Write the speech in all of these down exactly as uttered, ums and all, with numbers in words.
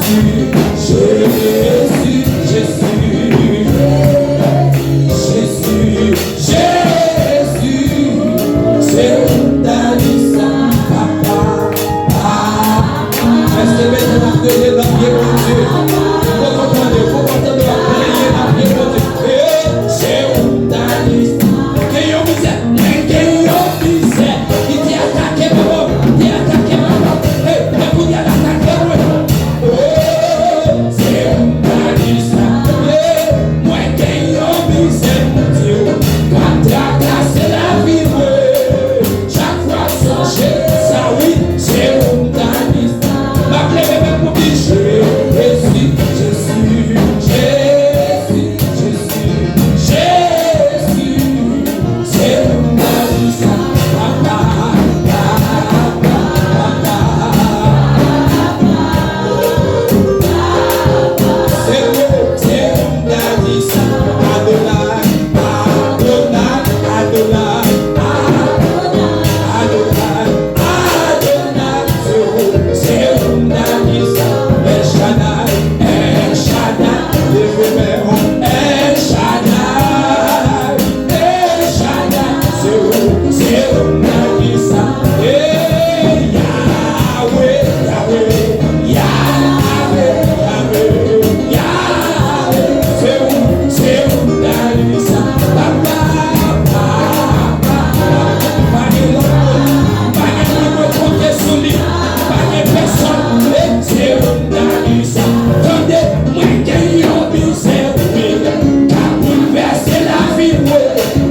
Jezi, Jezi, Jezi, Jezi, se ou m ta di sa, papa, papa. Èske bezwen ap rele nan pye Bondye? Ou poko tande, ou poko tande w ap plenyen nan pye Bondye. Eh, se ou m ta di sa. Gen yon mizè, mwen gen yon mizè ki te atake manman m, te atake papa m. Hey, men kounye a l atake mwen. Oh, se ou m ta di sa. Yeah, mwen gen yon mizè, Bondye, k ap trakase lavi mwen. Chak fwa m sonje sa, wi, se ou m ta di sa. M ap leve men m pou m di, Jezi, Jezi, Jezi, Jezi, Jezi. Se ou m ta di sa, papa, papa, papa. Se ou, se ou m ta di sa, Adonai, Adonai, Adonai, Adonai, Adonai. Se ou, se ou m ta di sa. El Shaddai, El Shaddai, leve men w. El Shaddai, El Shaddai, se ou, se ou m ta di sa. Eh, Yahweh, Yahweh, Yahweh, Yahweh, Yahweh, se ou, se ou m ta di sa. Papa, papa, papa, pa gen lòt moun, pa gen moun mwen konte sou li. Pa gen pèsonn, e se ou m ta di sa. Tande, mwen gen yon mizè, wi, k ap boulvèse lavi mwen.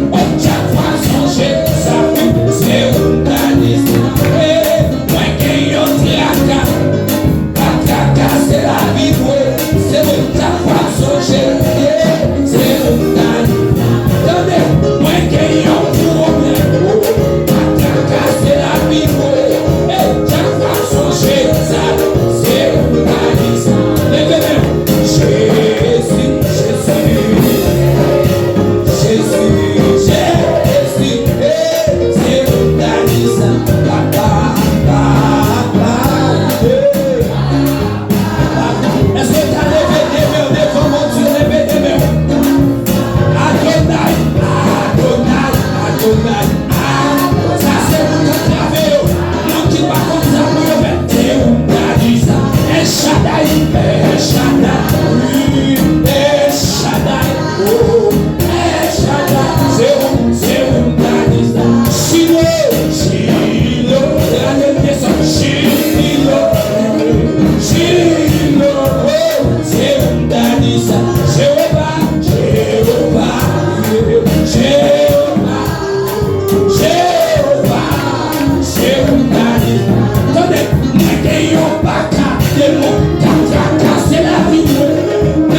O, chak fwa m sonje sa, wi, se ou m ta di sa. E, mwen gen yon traka, pa trakase lavi mwen. Se ou m ta pral sonje, yeah, se ou m ta di. Tande, mwen gen yon pwoblèm, oh, pa trakase lavi mwen. Hey, chak fwa m sonje sa, se ou m ta di sa. Leve men w. Jezi, Jezi, Jezi, Jezi, hey, se ou m ta di sa. Papa, papa, hey. Èske w ka leve de men w devan Bondye? Leve de men w. Adonai, Adonai, Adonai. Ah, sa se moun k antrave yo. Moun ki pa konn sa pou yo fè. Se ou m ta di sa. El Shaddai, El Shaddai. Wi, El Shaddai. Oh, El Shaddai. Se ou, se ou m ta di sa. Shilo, Shilo. Gade desann. Shilo, Shilo. Oh, se ou m ta di sa. Jewova, Jewova, Jewova, Jewova, se ou m ta di sa. Tande, mwen gen yon baka demon k ap trakase lavi mwen.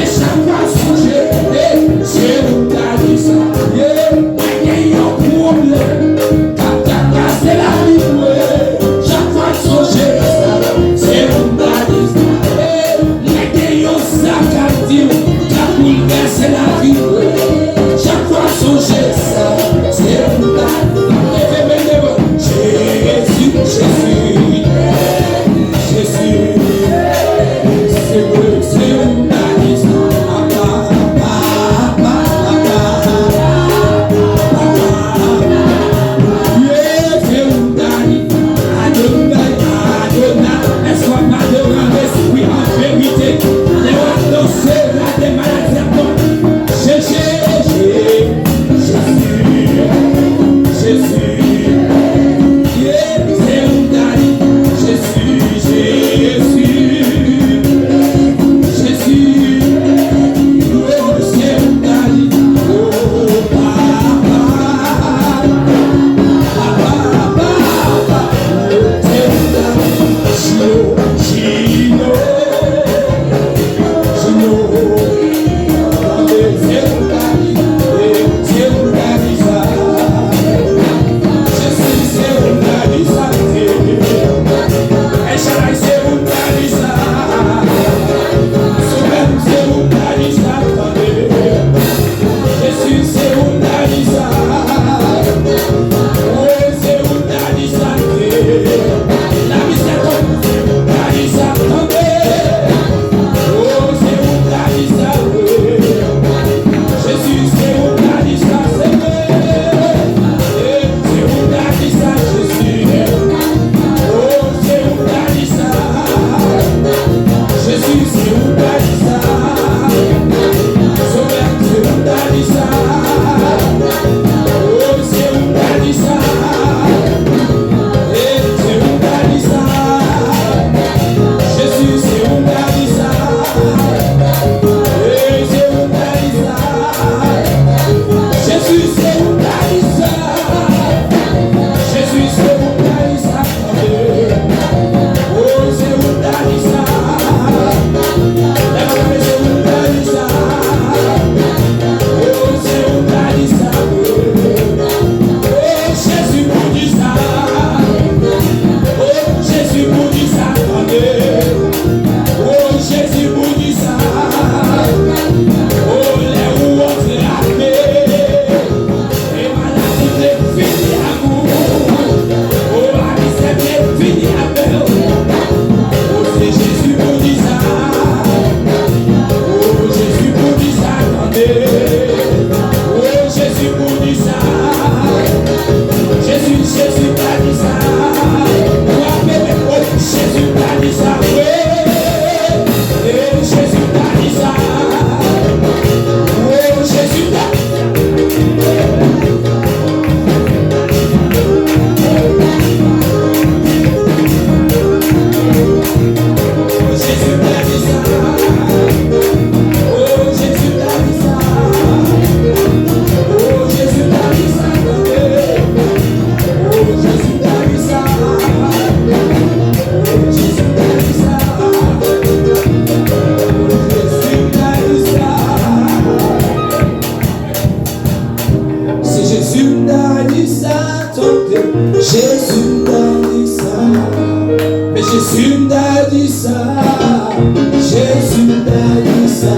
Jezi m ta di sa,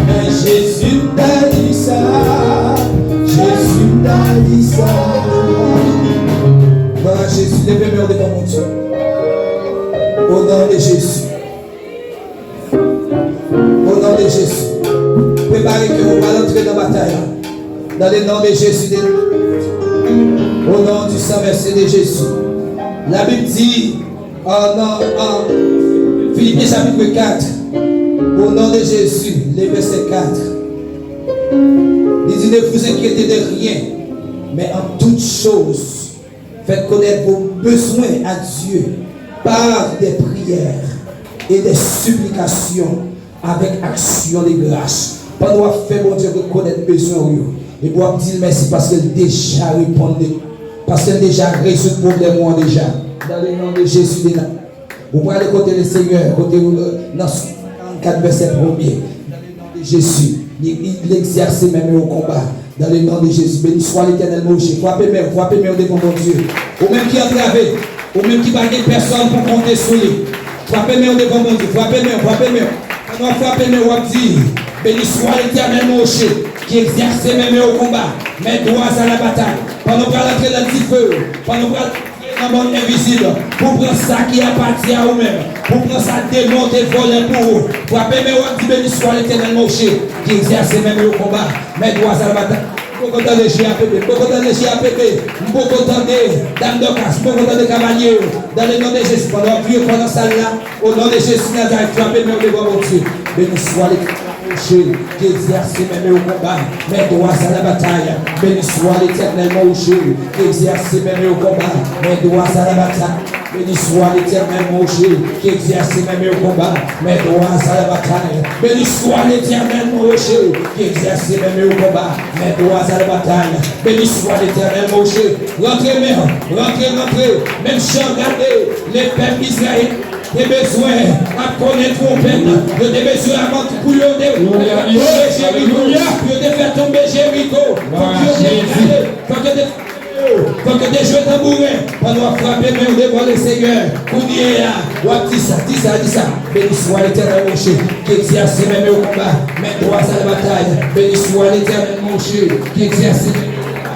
men Jezi m ta di sa, Jezi m ta di sa. Glwa a Jezi, leve men w devan Bondye. O non de Jezi. O non de Jezi. Prepare kè w, ou pral antre nan batay la. Dans le nom de Jésus de Nazareth. Au nom du sang versé de Jésus. Labib di, an, an, an Filipyen chapit kat, o non de Jezi, le vèsè kat, li di, ne vous inquiétez de rien, mais en toute chose, faites connaître vos besoins à Dieu par des prières et des supplications avec action de grâce. Pandan w ap fè Bondye rekonèt bezwen w yo, epi w ap di l mèsi paske l deja reponn li, paske l deja rezoud pwoblèm ou an deja. Dans le nom de Jésus de Nazareth. Ou prale kote le Seigneur, kote, euh, nan Sòm karannkat vèsè premye. Dans le nom de Jésus, li, li, li egzèse men w o konba. Dans le nom de Jésus, beni swa Letènèl, mon rocher. Frape men w, frape men w devan Bondye. Ou menm ki antrave, ou menm ki pa gen pèsòn pou konte sou li. Frape men w devan Bondye, frape men w, frape men w. Pandan w ap frape men w, w ap di, beni swa Letènèl, mon rocher, ki egzèse men men w o konba, mes doigts à la bataille. Pandan w pral antre nan dife, pandan w pral nan mond envizib, pou pran sa ki apati a ou menm, pou pran sa demon te vòlè pou ou. Frape men w ap di, beni swa Letènèl, mon rocher, ki egzèse men men w o konba, mes doigts à la bataille. M poko tande J A P P, m poko tande J A P P, m poko tande Dam Dòkas, m poko tande Kavalye yo. Dans le nom de Jésus, pandan w ap vire kò nan sal la, o non de Jezi Nazarèt, frape men w devan Bondye. Beni swa Letènèl, mon rocher, ki egzèse men men w o konba, mes doigts à la bataille. Beni swa Letènèl, mon rocher, ki egzèse men men w o konba, mes doigts à la bataille. Beni swa Letènèl, mon rocher, ki egzèse men men w o konba, mes doigts à la bataille. Beni swa Letènèl, mon rocher, ki egzèse men men w o konba, mes doigts à la bataille. Beni swa Letènèl, mon rocher. Rantre men w, rantre, rantre. Menm jan gade, le pèp Izrayèl te bezwen ap konnen twonpèt, yo te bezwen avan pou yo te fè tonbe Jeriko, pou yo te fè tonbe Jeriko, fòk yo te gade, fòk yo te, fòk yo te jwe tanbouren, pandan w ap frape men w devan le Seigneur. Kounye a, w ap di sa, di sa, di sa. Beni swa Letènèl, mon rocher, ki egzèse men men w o konba, mes doigts à la bataille. Beni swa Letènèl, mon rocher, ki egzèse men men w o konba.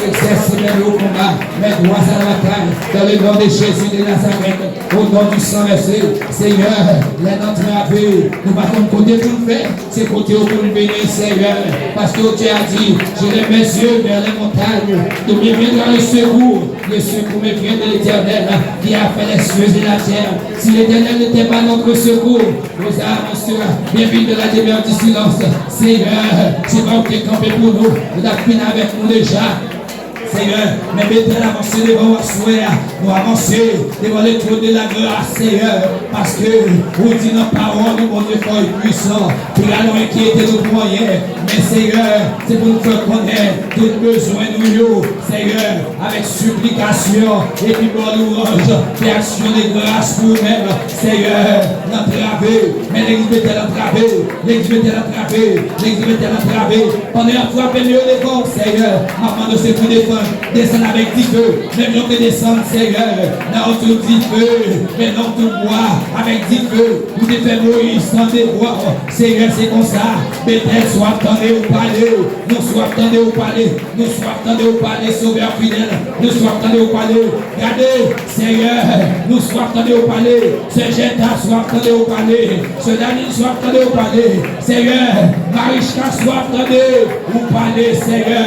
Egzèse men men w o konba, mes doigts à la bataille, dans le nom de Jésus de Nazareth, au nom du sang versé. Seigneur, lè n antrave, nou pa konn kote pou n fè, se kote w pou n vini, Seigneur, paske w te a di, je lève mes yeux vers les montagnes, d'où me viendra le secours? Le secours me vient de l'Éternel, qui a fait les cieux et la terre. Si l'Éternel n'était pas notre secours, nous aurions bien vite dans la demeure du silence. Seigneur, se pa ou ki te kanpe pou nou, ou t ap fin avèk nou deja. Seigneur, men Betèl avanse devan w aswè a. Nou avanse devan le trône de la grâce, Seigneur, paske ou di nan pawòl ou, Bondye fò e pwisan, ki pa nou enkyete nou pou anyen. Men, Seigneur, se pou nou fè konnen tout bezwen nou yo, Seigneur, avèk siplikasyon epi bò lwanj, fè aksyon de gras pou ou menm, Seigneur, n antrave, men legliz Betèl antrave, legliz Betèl antrave, legliz Betèl antrave. Pandan y ap frape men yo devan w, Seigneur, m ap mande w se pou desann, desann avèk dife, menm jan w te desann, Seigneur, nan yon tou dife, men nan yon tou bwa, avèk dife, ou te fè Moyiz tande vwa w. Seigneur, se konsa, Betèl, swa ap tande ou pale, nou swa ap tande ou pale, nou swa ap tande ou pale, Sovè fidèl, nou swa ap tande ou pale. Gade, Seyè, nou swa ap tande ou pale, Sè Jèta swa ap tande ou pale, Sè Dani swa ap tande ou pale, Seyè, Marichka swa ap tande ou pale, Seyè,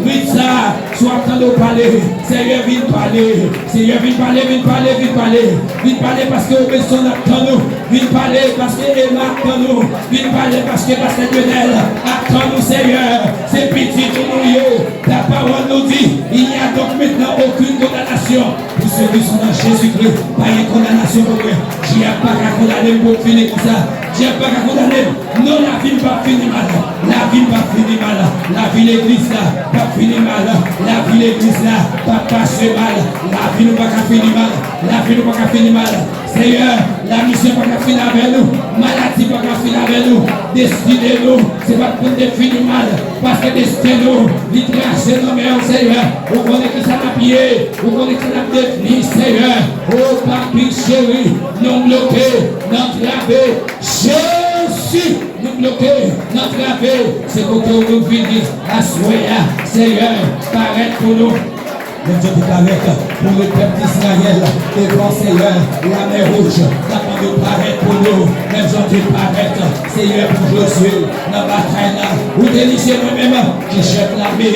Ritza swa ap tande ou pale, Seyè, vin pale, Seyè, vin pale, vin pale, vin pale, vin pale, paske Robeson ap tann ou. Vin pale, paske Ema ap tann ou. Vin pale, paske Pastè Dionel ap tann ou, Seyè. Se pitit ou nou ye. Ta pawòl nou di, il n'y a donc maintenant aucune condamnation pour ceux qui sont dans Jésus-Christ. Pa gen kondanasyon pou mwen. Dyab pa ka kondane m pou m fini konsa. Dyab pa ka kondane m. Non, lavi m p ap fini mal. Lavi m p ap fini mal. Lavi legliz la p ap fini mal. Lavi legliz la p ap pase mal. Lavi nou pa ka fini mal. Lavi nou pa ka fini mal. Seyè, lamizè pa ka fin avè nou, maladi pa ka fin avè nou, destine nou, se pa pou n te fini mal, paske desten nou, li trase nan men w, Seyè. Ou konnen ki sa n ap ye, ou konnen ki sa n ap devni, Seyè. O papi cheri, nou bloke, n antrave, Jezi, nou bloke, n antrave, se kote w nou vini, aswè a, Seyè, parèt pou nou. Menm jan w te parèt pou le pèp Izrayèl devan Seyè Lamè Wouj, n ap mande w parèt pou nou. Menm jan w te parèt, Seyè, pou Jozye nan batay la. Ou te di se mwen menm ki chèf lame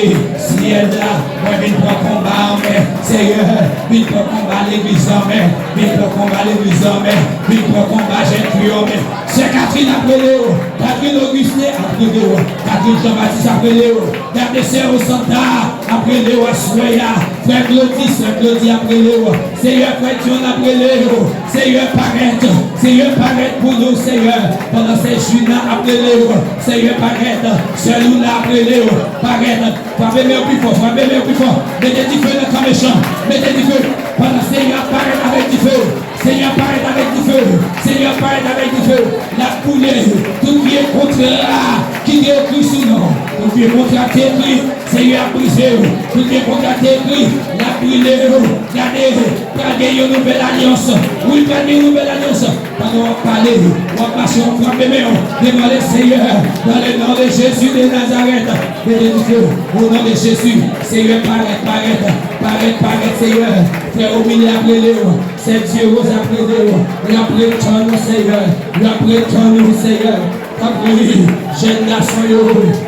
syèl la. Mwen vin pran konba an men. Seyè, vin pran konba legliz an men. Vin pran konba legliz an men. Vin pran konba jèn fi yo men. Sè Catherine ap rele w. Catherine Augustin ap rele w. Catherine Jean Baptiste ap rele w. Gade sè Osanta ap rele w aswè a. Frè Claudy, sè Claudy ap rele w. Seyè, frè John ap rele w. Seyè, parèt. Seyè, parèt pou nou, Seyè. Pandan sè Juna ap rele w. Seyè, parèt. Sè Luna ap rele w. Parèt. Frape men w pi fò, frape men w pi fò. Mete dife nan kan mechan. Mete dife. Pandan Seyè ap parèt avèk dife. Seyè parèt avèk dife. Seyè parèt avèk dife. L ap boule tout vye kontra ki te ekri sou non. Tout vye kontra ki te ekri, Seyè ap brize yo. Tout vye kontra ki te ekri, l ap brile yo. Gade, pral gen yon nouvèl alyans. Wi, pral gen yon nouvèl alyans. Pandan w ap pale, w ap mache, w ap frape men w devan Lesenyè. Dans le nom de Jésus de Nazareth. Mete dife, au nom de Jésus. Seyè parèt, parèt, parèt, parèt, Seyè. Frè Omilye ap rele w. Sè Dye Woz ap rele w, y ap ret tann ou, Seyè, y ap ret tann ou, Seyè. Tanpri, jèn gason yo,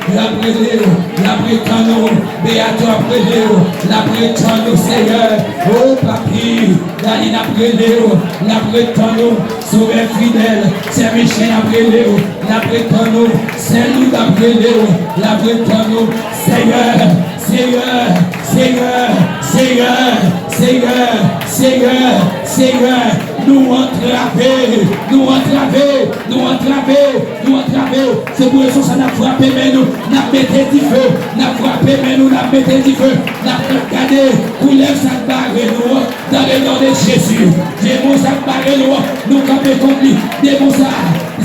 y ap rele w, y ap ret tann ou. Beato ap rele w, l ap ret tann ou, Seyè. O papi, Daline ap rele w, l ap ret tann ou. Sovè fidèl, sè Michel ap rele w, l ap ret tann ou. Sè Loud ap rele w, l ap ret tann ou, Seyè. Seyè, Seyè, Seyè, Seyè, Seyè, Seyè, nou antrave, nou antrave, nou antrave, nou antrave. Se pou rezon sa n ap frape men nou, n ap mete dife, n ap frape men nou, n ap mete dife, n ap gade koulèv sa k bare nou an, dans le nom de Jésus. Demon sa k bare nou an, nou kanpe kont li. Demon sa,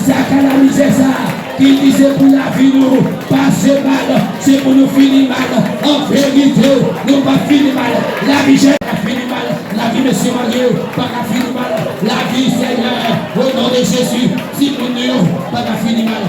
sa ka la mizè sa. Ki di se pou lavi nou pase mal, se pou nou fini mal. An verite, nou p ap fini mal. Lavi jèn pa ka fini mal. Lavi mesye marye yo pa ka fini mal. Lavi Senyè, o non de Jezi, timoun nou yo pa ka fini mal.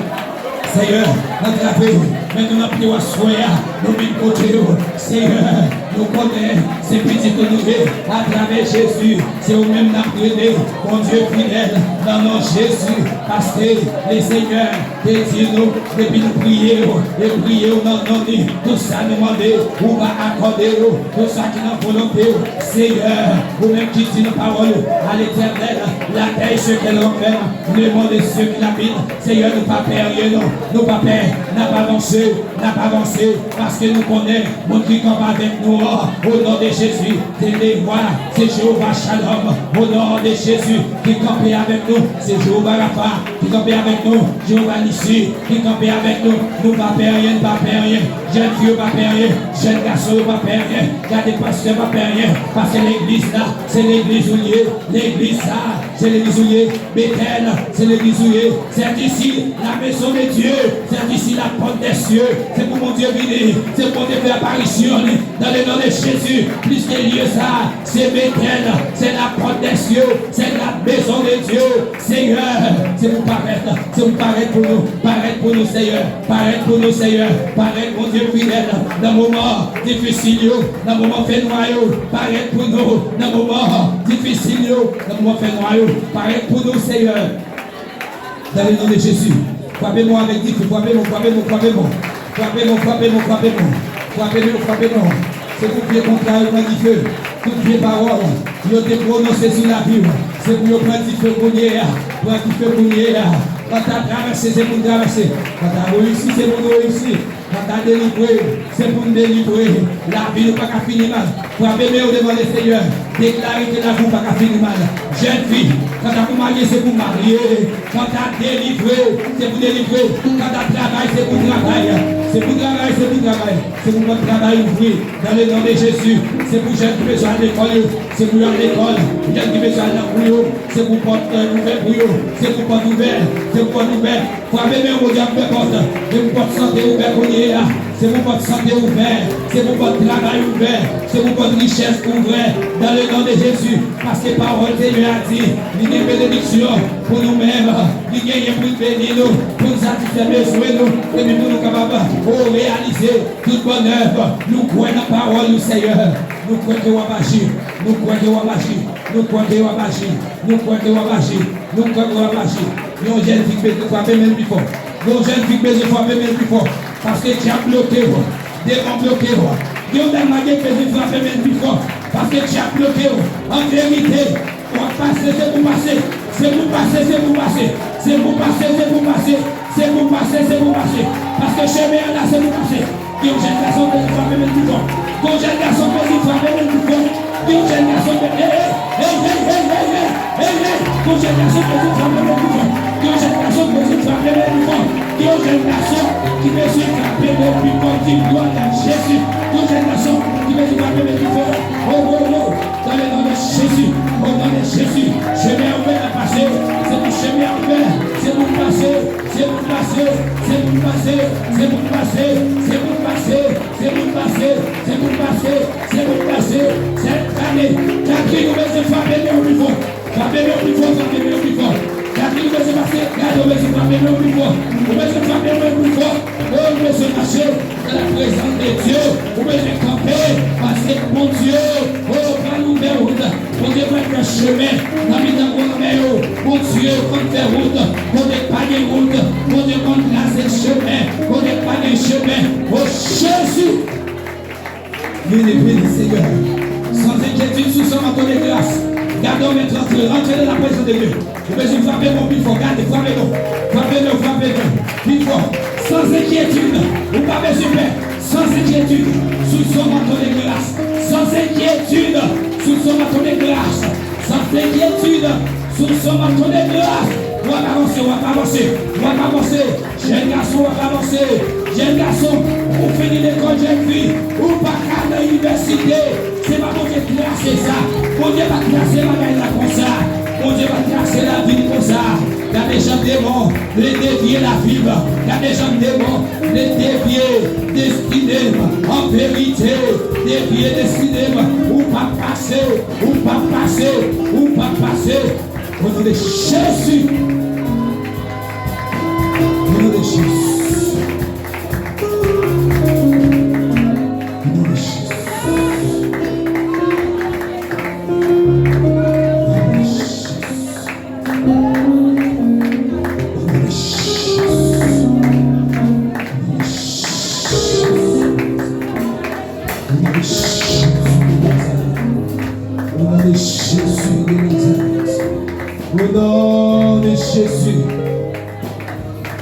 Senyè, antrave men nou nan pye w aswè a, nou vin kote yo. Senyè, nou konnen se pitit ou nou ye, atravè Jezi, se ou menm n ap rele, Bondye fidèl, nan non Jezi, paske Lesenyè te di nou, depi nou priye w, e priye w nan non li, tout sa nou mande, ou va akòde yo, tout sa ki nan volonte w, Senyè, ou menm ki di nan pawòl ou, à l'Éternel, la terre et ce qu'elle renferme, le monde et ceux qui l'habitent, Senyè, nou pa pè anyen non, nou pa pè, n ap avanse, n ap avanse, paske nou konnen, moun ki kanpe avèk nou an, o non de Jezi, se Jewova, se Jewova Shalom, o non de Jezi, ki kanpe avèk nou, se Jewova Rafa, ki kanpe avèk nou, Jewova Nisi, ki kanpe avèk nou, nou pa pè anyen, nou pa pè anyen, jèn fi yo pa pè anyen, jèn gason yo pa pè anyen, gade pastè pa pè anyen, paske legliz la, se legliz ou l ye, legliz sa, se legliz ou l ye, Betèl, se legliz ou ye, c'est ici la maison de Dieu, c'est ici la porte des cieux, se pou Bondye vini, se pou Bondye fè aparisyon li, dans le nom de Jésus, plis ke lye sa, se Betèl, se la porte des cieux, se la maison de Dieu, Senyè, se pou parèt, se pou parèt pou nou, parèt pou nou, Senyè, parèt pou nou, Senyè, parèt, Bondye fidèl, nan moman difisil yo, nan moman fènwa yo, parèt pou nou, nan moman difisil yo, nan moman fènwa yo, parèt pou nou, Senyè. Dans le nom de Jésus, frape mò avèk dife, frape mò, frape mò, frape mò. Frape mò, frape mò, frape mò. Frape mò, frape mò. Se pou vye kontra yo pran dife. Tout vye pawòl yo te pwononse sou lavi w, se pou yo pran dife kounye a. Pran dife kounye a. Kanta travèse, se pou n travèse. Kanta reyisi, se pou n reyisi. Kanta delivre, se pou n delivre. Lavi nou pa ka fini mal. Frape men w devan Lesenyè. Deklare ke lavi w pa ka fini mal. Jèn fi, kanta pou marye, se pou marye. Kanta delivre, se pou delivre. Kanta travay, se pou travay. Se pou travay, se pou travay. Se pou pòt travay ouvri. Dans le nom de Jésus. Se pou jèn ki bezwen al lekòl yo. Se pou yo al lekòl. Jèn ki bezwen al nan kou yo. Se pou pòt, euh, ouvè pou yo. Se pou pòt ouvè. Se pou pòt ouvè. Frape men w, Bondye ap ouvè pòt. Se pou pòt sante ouvè kounye a. Se pou pòt sante ouvè. Se pou pòt travay ouvè. Se pou pòt richès ouvè. Dans le nom de Jésus. Paske pawòl Senyè a di, li gen benediksyon pou nou menm. Li genyen pou l beni nou, pou l satisfè bezwen nou, epi pou nou kapab, o, reyalize tout bòn èv. Nou kwè nan pawòl ou, Senyè. Nou kwè ke w ap aji. Nou kwè ke w ap aji. Nou kwè ke w ap aji. Nou kwè ke w ap aji. Nou kwè ke w ap aji. Yon jèn fi k bezwen frape men l pi fò. Yon jèn fi k bezwen frape men l pi fò. Paske dyab bloke w. Demon bloke w. Yon dam maryaj bezwen frape men l pi fò. Paske dyab bloke w. An verite, w ap pase, se pou pase. Se pou pase, se pou pase. Se pou pase, se pou pase. Se pou pase, se pou pase. Paske chemen an la, se pou pase. Gen yon jèn gason ki bezwen frape men l pi fò. Gen yon jèn gason ki bezwen frape men l pi fò. Gen yon jèn gason ki, hey, hey, hey, hey, hey, hey, hey, hey, hey. Gen yon jèn gason ki bezwen frape men l pi fò. Gen yon jèn gason ki bezwen frape men l pi fò. Gen yon jèn gason ki bezwen frape men l pi fò. Di glwa a Jezi. Gen yon jèn gason ki bezwen frape men l pi fò. Oh, oh, oh. Dans le nom de Jésus, au nom de Jésus, chemen an ouvè, n ap pase, se pou chemen an ouvè, se pou n pase, se pou n pase, se pou n pase, se pou n pase, se pou n pase, se pou n pase, se pou n pase, se pou n pase, sèt ane, Jacqueline, ou bezwen frape men w pi fò, frape men w pi fò, frape men w pi fò, Jacqueline, ou bezwen pase, gade, ou bezwen frape men w pi fò, ou bezwen frape men w pi fò, oh, ou bezwen mache. Dans la présence de Dieu, ou bezwen kanpe, paske Bondye, o, pral ouvè wout. Bondye pral fè chemen nan mitan gwo lanmè yo. Bondye konn fè wout kote pa gen wout. Bondye konn trase chemen kote pa gen chemen. O Jezi! Vini, vini, Senyè. Sans inquiétude, sous son manteau de grâce. Gade yon mèt rantre, rantre dans la présence de Dieu. Ou bezwen frape men w pi fò, gade, frape men w. Frape men w, frape men w. Pi fò. Sans inquiétude, ou pa bezwen pè. Sans inquiétude, sous son manteau de grâce. Sans inquiétude, sous son manteau de grâce. Sans inquiétude, sous son manteau de grâce. W ap avanse, w ap avanse, w ap avanse. Jèn gason, w ap avanse. Jèn gason, ou fini lekòl, jèn fi, ou pa ka al nan inivèsite. Se pa Bondye k trase sa. Bondye pa t trase bagay la konsa. Bondye pa t trase lavi n konsa. Gade jan demon vle devye lavi m. Gade jan demon vle devye destine m. An verite, devye destine m. Ou p ap pase, ou p ap pase, ou p ap pase. Au nom de Jésus. Au nom de Jésus. Au nom de Jésus. Au nom de Jésus. Au nom de Jésus.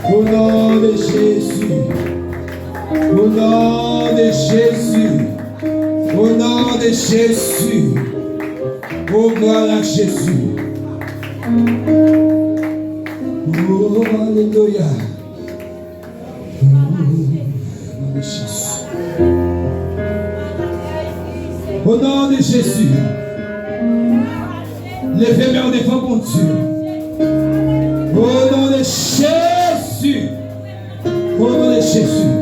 Au nom de Jésus. Au nom de Jésus de Nazareth. Au nom de Jésus de Nazareth. Au nom de Jésus. Au nom de Jésus. Au nom de Jésus. Au nom de Jésus. Oh, gloire à Jésus. Oh, alléluia. Au nom de Jésus. Au nom de Jésus. Leve men w devan Bondye. Au nom de Jésus. Au nom de Jésus.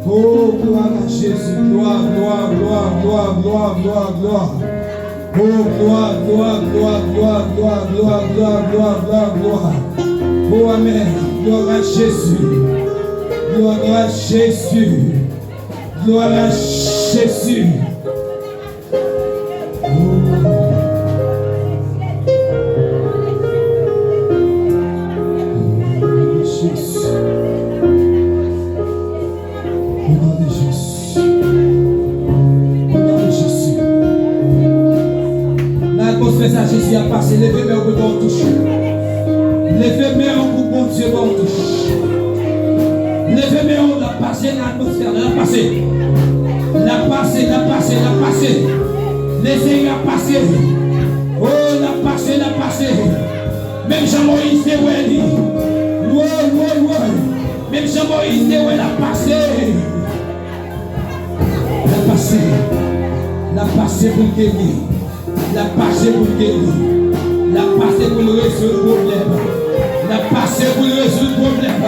Oh, gloire à Jésus. Gloire, gloire, gloire. Oh, gloire, gloire, gloire. Oh, amen. Gloire à Jésus. Gloire à Jésus. Gloire à Jésus. Oh, Jésus. Au nom de Jésus. Au nom de Jésus. Nan atmosfè sa, Jezi ap pase. Leve men w pou l ba w touche. Leve men w pou Bondye ba w touche. Leve men w, l ap pase nan atmosfè la. L ap pase. L ap pase, l ap pase, l ap pase. Lesenyè ap pase. O, l ap pase, l ap pase. Menm jan Moyiz te wè li. Woy, woy, woy. Menm jan Moyiz te wè l ap pase. L ap pase. L ap pase pou l geri. L ap pase pou l geri. L ap pase pou l rezoud pwoblèm. L ap pase pou l rezoud pwoblèm.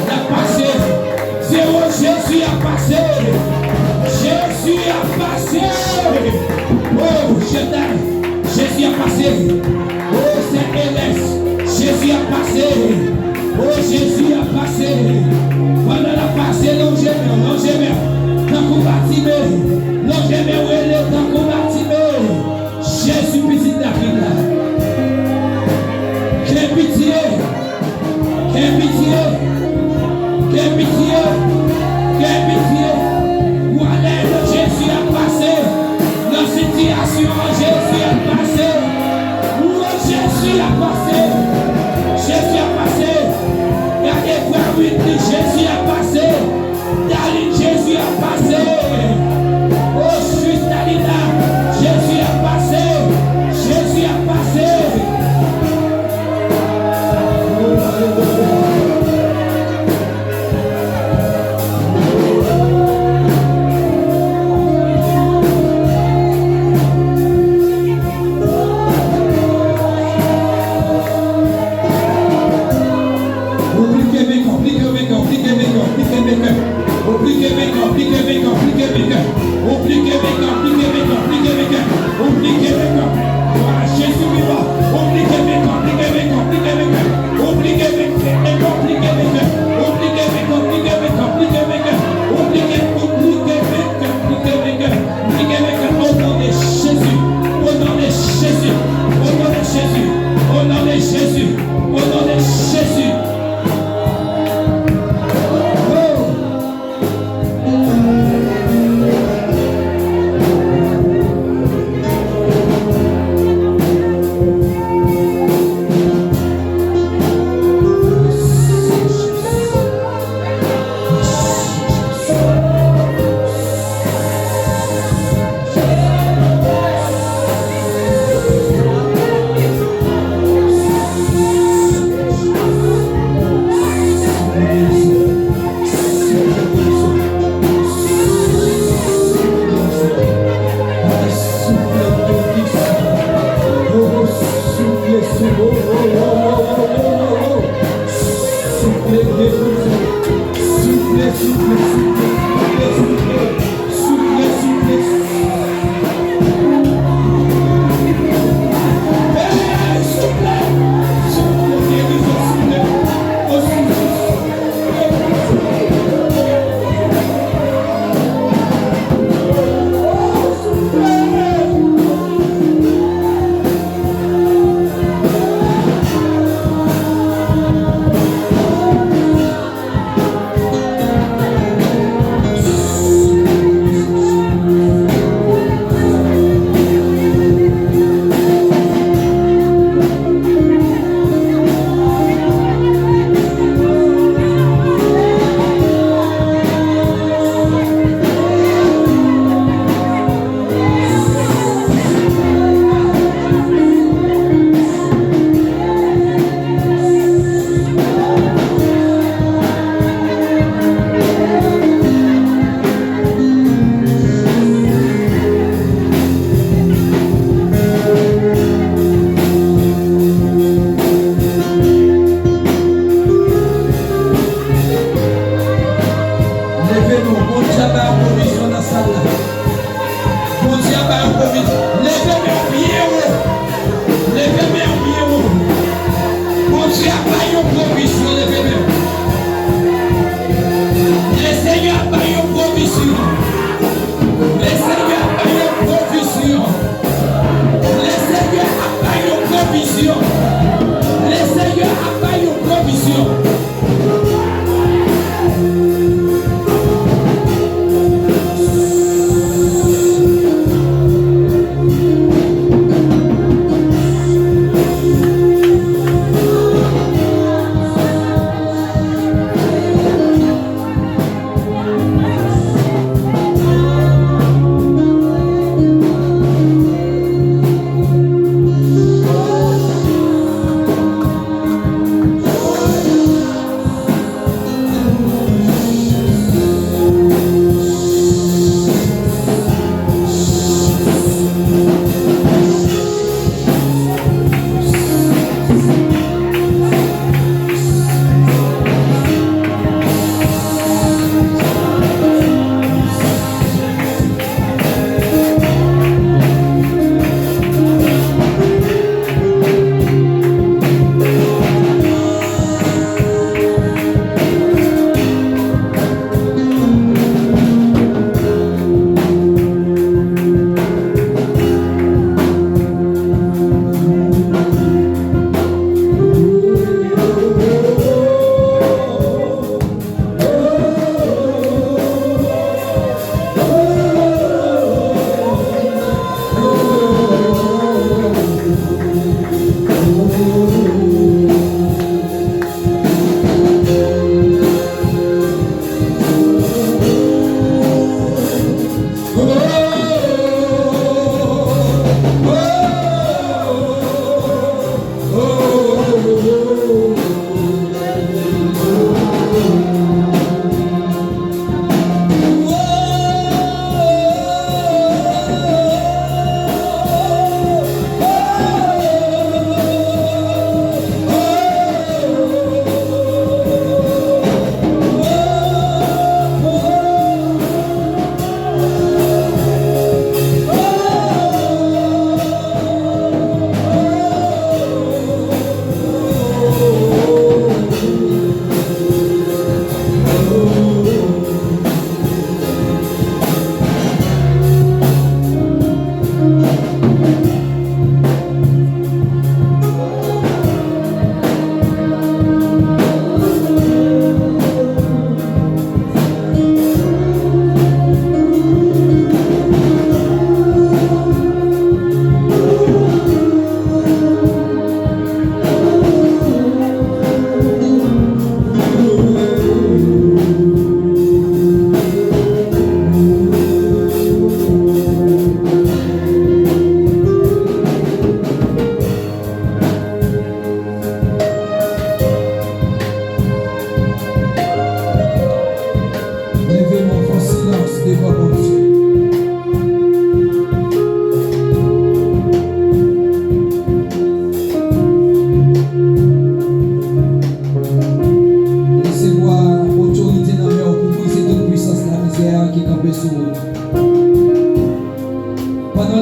L ap pase. Di yo, Jezi ap pase. Jezi ap pase. O, Jezi ap pase. O, Sè Elès, Jezi ap pase. O, Jezi ap pase. Pandan l ap pase, lonje men w, lonje men w. Tankou Batime. Lonje men w, rele tankou Batime. Jezi, pitit David la. Gen pitye. Gen pitye. Gen pitye. Gen pitye. Ou alè, Jezi ap pase. Nan sitiyasyon an, Jezi ap pase. Ou, Jezi ap pase. Jezi ap pase. Gade vwa Whitney, Jezi ap pase. Dalin, Jezi ap pase. O, jis Dalina, Jezi ap pase. Jezi ap pase. Ou plike men kè w, plike men kè w, plike men kè w, plike men kè w. Ou plike men kè w, plike men kè w, plike men kè w. Ou plike men kè w, plike men kè w, plike men kè w. Ou plike men kè w. A, Jezi vivan. Ou plike men kè w, plike men kè w, plike men kè w. Ou plike men kè w, plike men kè w. Ou plike men kè w, plike men kè w, plike men kè w. Ou plike, ou plike men kè w, plike men kè w. Plike men kè w. Au nom de Jésus. Au nom de Jésus. Au nom de Jésus. Au nom de Jésus. Au nom de Jésus. Oh. Souple, souple, souple, souple, souple. Souple, souple. Hey, souple. Souple, gerizon, souple. O, souple. Leve nou, Bondye ap bay yon pwovizyon nan sal la. Bondye ap bay yon pwovizyon. Leve men w byen wo. Leve men w byen wo. Bondye ap bay yon pwovizyon, leve men w. Lesenyè ap bay yon pwovizyon. Lesenyè ap bay yon pwovizyon. Lesenyè ap bay yon pwovizyon. Lesenyè ap bay yon pwovizyon.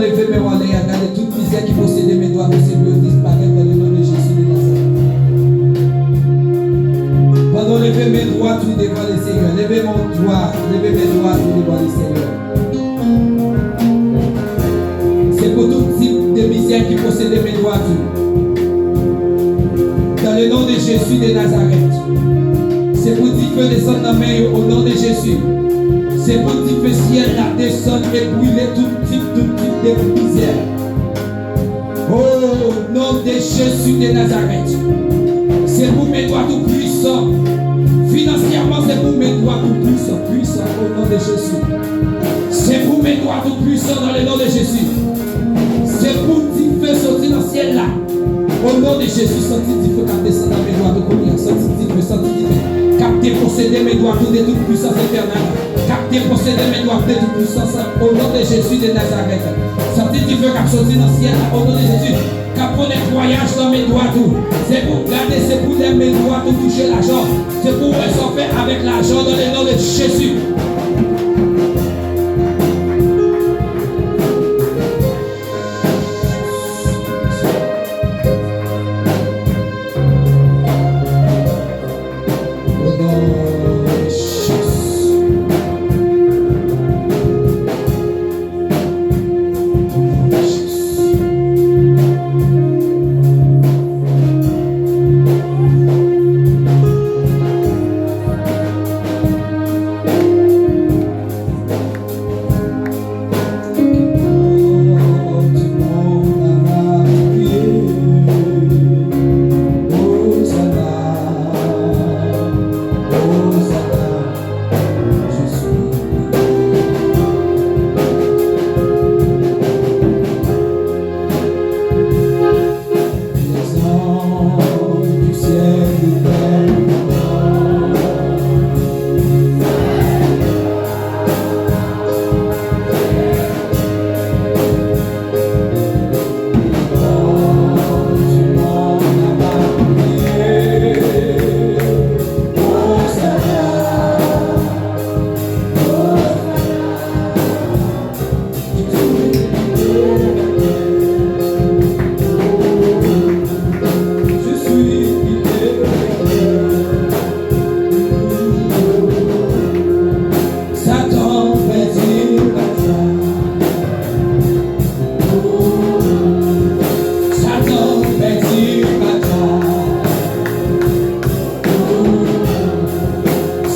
Leve men w anlè a, gade tout mizè ki posede men dwat ou, se pou yo disparèt dans le nom de Jésus de Nazareth. Pandan w leve men dwat ou devan Lesenyè, leve men dwat, leve men dwat ou devan Lesenyè. Se pou tout tip de mizè ki posede men dwat ou. Dans le nom de Jésus de Nazareth. Se pou dife desann nan men yo, au nom de Jésus. Se pou dife syèl la desann e brile tout tip, tout tip de mizè. Au nom de Jésus de Nazareth. Se pou men dwat ou pwisan. Finansyèman, se pou men dwat ou pwisan, pwisan, au nom de Jésus. Se pou men dwat ou pwisan dans le nom de Jésus. Se pou dife soti nan syèl la. Au nom de Jésus, santi dife k ap desann nan men dwat ou kounye a. Santi dife, santi dife k ap deposede men dwat ou de tout pwisans enfènal. K ap deposede men dwat ou de tout pwisans, au nom de Jésus de Nazareth. Santi dife k ap soti nan syèl la, au nom de Jésus. K ap fè netwayaj nan men dwat ou. Se pou gade, se pou lè men dwat ou touche lajan. Se pou wè sa w fè avèk lajan dans le nom de Jésus. Satan pèdi batay. Satan pèdi batay.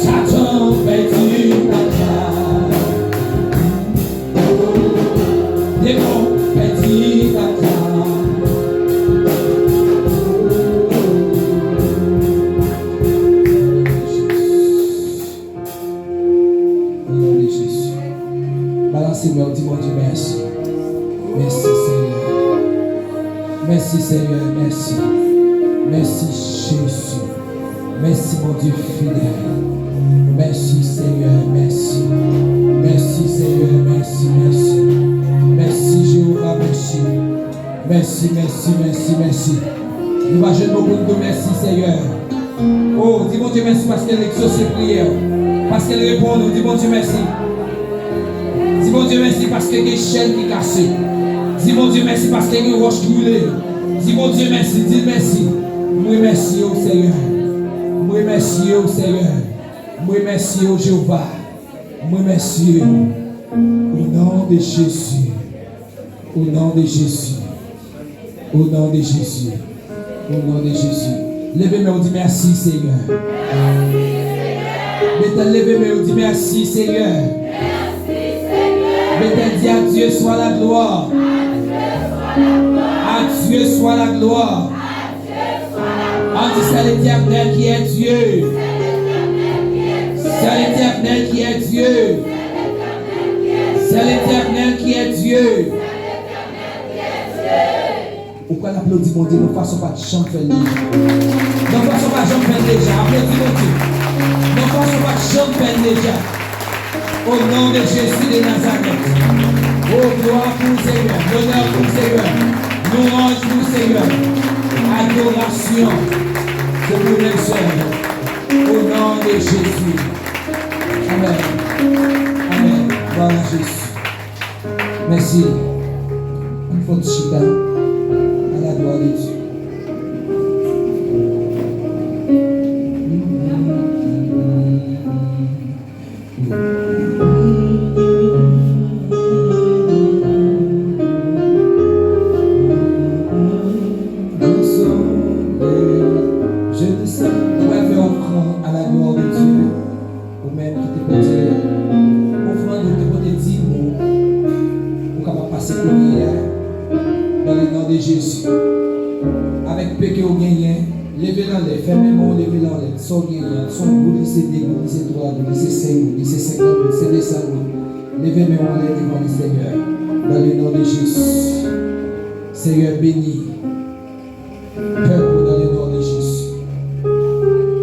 Satan pèdi batay. Demon pèdi batay. Au nom de Jésus. Balanse men w, di Bondye mèsi. Mèsi, Senyè. Mèsi, Senyè, mèsi. Mèsi, Jezi. Mèsi, Bondye fidèl. Mèsi, Senyè, mèsi. Mèsi, Senyè, mèsi, mèsi. Mèsi, Jewova, mèsi. Mèsi, mèsi, mèsi, mèsi. Nou pa jwenn mo pou n di w mèsi, Senyè. O, di Bondye mèsi paske l egzose priyè w, paske l reponn ou. Di Bondye mèsi. Di Bondye mèsi paske gen chèn ki kase. Di Bondye mèsi paske gen wòch ki woule. Di Bondye mèsi, di l mèsi. M remèsye w, Senyè. M remèsye w, Senyè. M remèsye w, Jewova. M remèsye w. Au nom de Jésus. Au nom de Jésus. Au nom de Jésus. Au nom de Jésus. Leve men w, di mèsi, Senyè. Betèl, leve men w, di mèsi, Senyè. Betèl, di à Dieu soit la gloire. À Dieu soit la gloire. On dit, c'est l'Éternel qui est Dieu. C'est l'Éternel qui est Dieu. C'est l'Éternel qui est Dieu. Ou pral aplodi Bondye nan fason w pa t janm fè l deja. Nan fason w pa janm fè l deja. Aplodi Bondye. Nan fason w pa t janm fè l deja. Au nom de Jésus de Nazareth. Oh, gloire pour le Seigneur. Honneur pour le Seigneur. Louange pour le Seigneur. Adoration. C'est pour le Seigneur. Au nom de Jésus. Amen. Amen. Gloire à Jésus. Mèsi. Chita, à la gloire de Dieu. Ou pral fè ofrann à la gloire de Dieu. Ou menm ki te pote ofrann ou, te pote dim ou, ou kapab pase kounye a, dans le nom de Jésus. Avèk pe ke ou genyen, leve l anlè, fèmen men w, leve l anlè. Sa w genyen an, se yon goud, li se de goud, li se twa goud, li se senk goud, li se senkant goud, se de san goud. Leve men w anlè devan li, Senyè, dans le nom de Jésus. Senyè, beni pèp ou dans le nom de Jésus.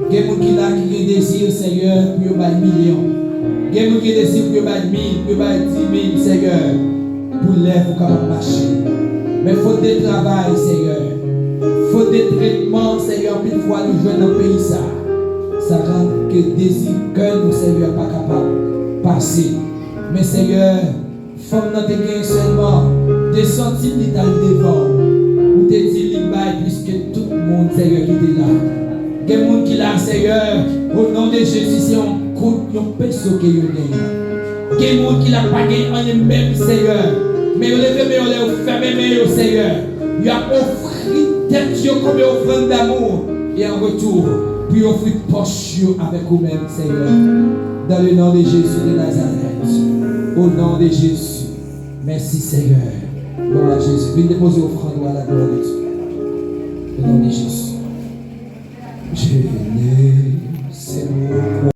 Gen moun ki la ki gen dezi, Senyè, pou yo bay milyon. Gen moun ki gen dezi pou yo bay mil, pou yo bay di mil, Senyè, pou lèv ou kapab mache. Men fot de travay, Senyè, fot de tretman, Senyè, anpil fwa nou jwenn nan peyi sa, sa rann ke dezi kè nou, Senyè, pa kapab pase. Men, Senyè, fanm nan te gen sèlman de santim, li t al devan w. Ou te di li bay plis ke tout moun, Senyè, ki te la. Gen moun ki la, Senyè, o non de Jezi, se yon goud, yon peso ke yo genyen. Gen moun ki la pa gen anyen menm, Senyè. Men yo leve men yo, lè yo fèmen men yo, Senyè, y ap ofri tèt yo kòm yon ofrann damou. E an retou, pou yo ofri pòch yo avèk ou menm, Senyè. Dans le nom de Jésus de Nazareth. Au nom de Jésus. Mèsi, Senyè. Glwa a Jezi. Vin depoze ofrann ou a la glwa de Dye. O non de Jezi. Je ne